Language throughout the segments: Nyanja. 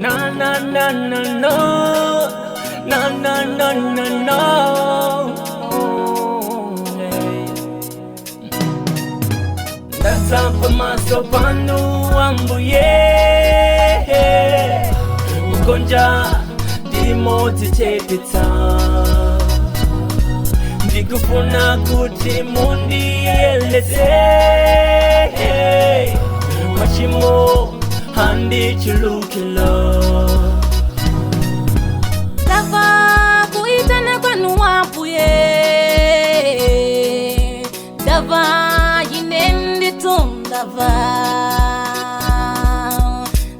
Na na na na no. Na na na na no. Oh, yeah. Ndadza pamaso panu Ambuye, kugonja ndimodzichepetsa, ndikufuna kuti mundiyeletse, machimo andichulukila. Ndamva kuitana kwanu Ambuye, ndamva ine ndithu ndamva,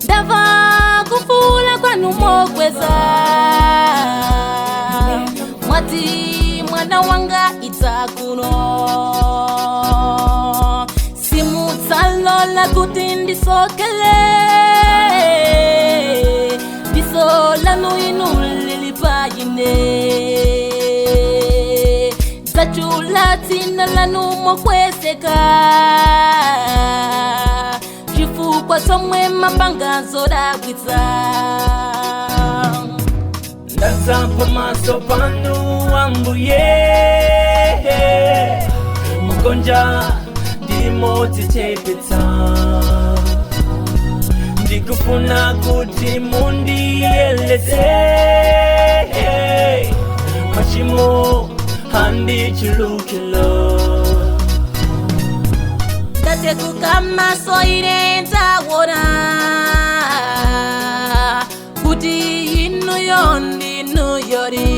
ndamva kufuula kwanu mokweza, mwati mwana wanga idza kuno, simudzalola kuti ndisokele, diso lanu inu lili pa ine, dzachula dzina lanu mokwezeka, chifukwa chomwe mapanga zodabwitsa. Ndadza pamaso panu Ambuye, kugonja ndimodzichepetsa, ndikufuna kuti mundiyeletse, machimo andichulukila. Ndatsekuka maso ine ndaona kuti inuyo ndinuyori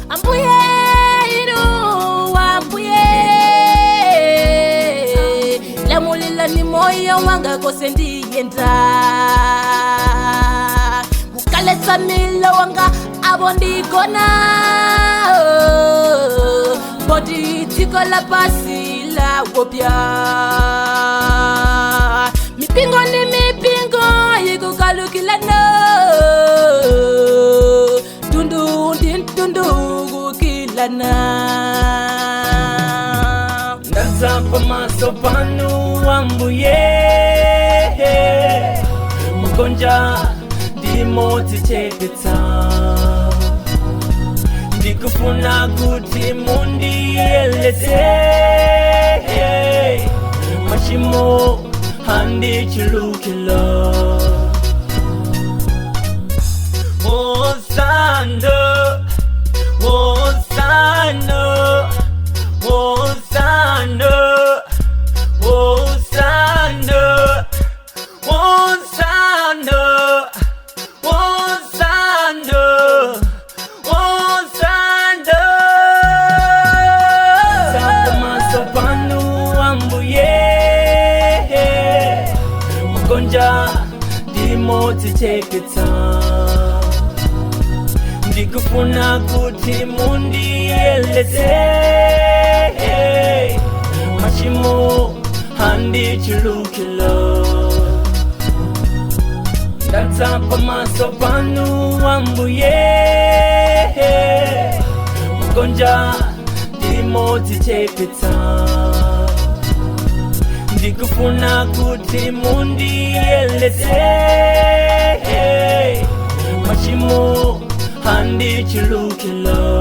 Ambuye, inu Ambuye, lamulilani moyo wanga kose ndiyenda, mukaletsa milo wanga abo ndigona, poti dziko la pasi lawopya, mipingo ndi mipingo ikukalukilano, tundu ndi mtundu kukilana. Ndadza pamaso panu Ambuye, kugonja ndimodzichepetsa, ndikufuna kuti mundiyeletse, machimo andichulukila. Hosanna, Hosanna, Hosanna, Hosanna, Hosanna, Hosanna, Hosanna. Pamaso panu Ambuye, kugonja ndimodzichepetsa, ndikufuna kuti mundiyeletse, machimo andichulukila. Ndadza pamaso panu Ambuye, kugonja ndimodzichepetsa, ndikufuna kuti mundiyeletse, machimo andichulukila.